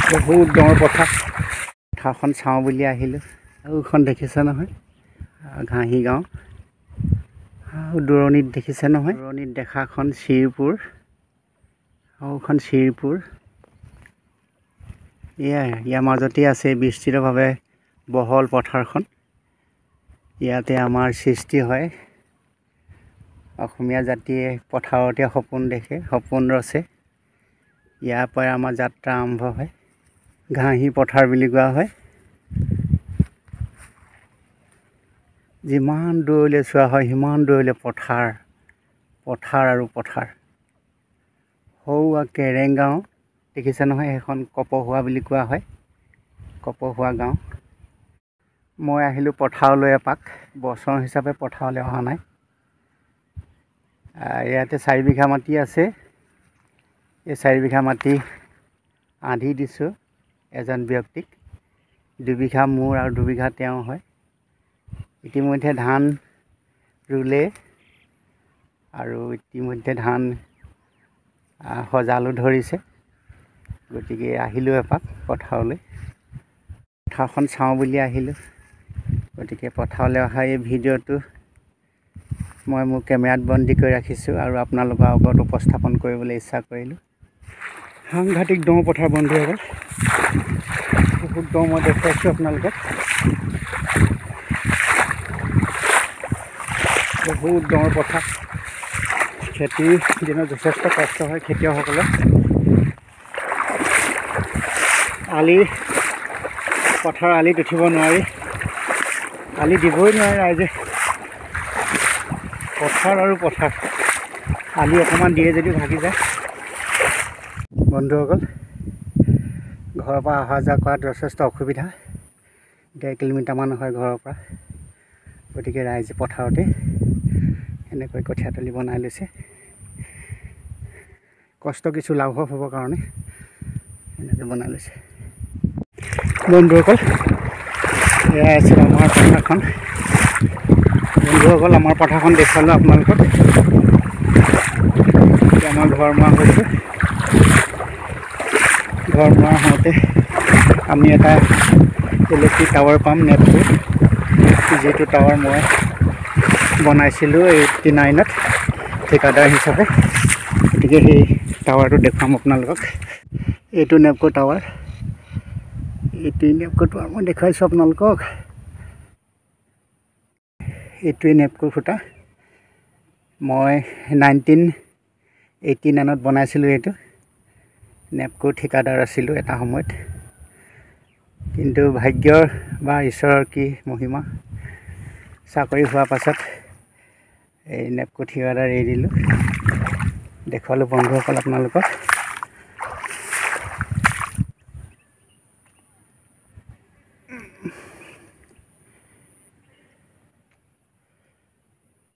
বহুত ডাঙৰ পথাৰ। পথাৰখন চাওঁ বুলি আহিলোঁ। আৰুখন দেখিছে নহয়, ঘাঁহি গাঁও। আৰু দূৰণিত দেখিছে নহয়, দূৰণিত দেখাখন শ্ৰীপুৰ, আৰুখন শ্ৰীপুৰ। এয়াই ইয়াৰ মাজতে আছে বিস্তৃতভাৱে বহল পথাৰখন। ইয়াতে আমাৰ সৃষ্টি হয়। অসমীয়া জাতিয়ে পথাৰতে সপোন দেখে, সপোন ৰচে। ইয়াৰ পৰাই আমাৰ যাত্ৰা আৰম্ভ হয়। ঘাঁহি পথাৰ বুলি কোৱা হয়। যিমান দূৰলৈ চোৱা হয় সিমান দূৰলৈ পথাৰ, পথাৰ আৰু পথাৰ। সৌৱা কেৰেং গাঁও দেখিছে নহয়, সেইখন কপহুৱা বুলি কোৱা হয়, কপহুৱা গাঁও। মই আহিলোঁ পথাৰলৈ এপাক, বছৰ হিচাপে পথাৰলৈ অহা নাই। ইয়াতে 4 বিঘা মাটি আছে। এই 4 বিঘা মাটি আধি দিছোঁ এজন ব্যক্তিক। 2 বিঘা মোৰ আৰু 2 বিঘা তেওঁ হয়। ইতিমধ্যে ধান ৰুলে আৰু ইতিমধ্যে ধান সজালো ধৰিছে। গতিকে আহিলোঁ এপাক পথাৰলৈ, পথাৰখন চাওঁ বুলি আহিলোঁ। গতিকে পথাৰলৈ অহা এই ভিডিঅ'টো মই মোৰ কেমেৰাত বন্দী কৰি ৰাখিছোঁ আৰু আপোনালোকৰ আগত উপস্থাপন কৰিবলৈ ইচ্ছা কৰিলোঁ। সাংঘাতিক দ পথাৰ বন্ধুসকল, বহুত দ মই দেখুৱাইছোঁ আপোনালোকক। বহুত ডাঙৰ পথাৰ। খেতিৰ দিনত যথেষ্ট কষ্ট হয় খেতিয়কসকলৰ। আলি, পথাৰৰ আলিত উঠিব নোৱাৰি, আলি দিবই নোৱাৰে ৰাইজে। পথাৰ আৰু পথাৰ, আলি অকণমান দিয়ে যদিও ভাগি যায়। বন্ধুসকল, ঘৰৰ পৰা অহা যোৱা কৰাত যথেষ্ট অসুবিধা। 1.5 কিলোমিটাৰমান হয় ঘৰৰ পৰা। গতিকে ৰাইজে পথাৰতে এনেকৈ কঠীয়াতলি বনাই লৈছে। কষ্ট কিছু লাঘৱ হ'বৰ কাৰণে এনেকৈ বনাই লৈছে। বন্ধুসকল, এয়া আছিল আমাৰ পথাৰখন। বন্ধুসকল, আমাৰ পথাৰখন দেখুৱালোঁ আপোনালোকক। এতিয়া আমাৰ ঘৰমুৱা হৈছোঁ। ঘৰমুৱা হওঁতে আমি এটা ইলেক্ট্ৰিক টাৱাৰ পাম, নেপকো, যিটো টাৱাৰ মই বনাইছিলোঁ 89ত ঠিকাদাৰ হিচাপে। গতিকে সেই টাৱাৰটো দেখুৱাম আপোনালোকক। এইটো নেপকো টাৱাৰ, এইটোৱে নেপকো টাৱাৰ মই দেখুৱাইছোঁ আপোনালোকক। এইটোৱে নেপকো খুঁটা। মই 1989ত বনাইছিলোঁ এইটো। নেপকো ঠিকাদাৰ আছিলোঁ এটা সময়ত। কিন্তু ভাগ্যৰ বা ঈশ্বৰৰ কি মহিমা, চাকৰি হোৱাৰ পাছত এই নেপকো ঠিকাদাৰ এৰি দিলোঁ। দেখুৱালোঁ বন্ধুসকল আপোনালোকক।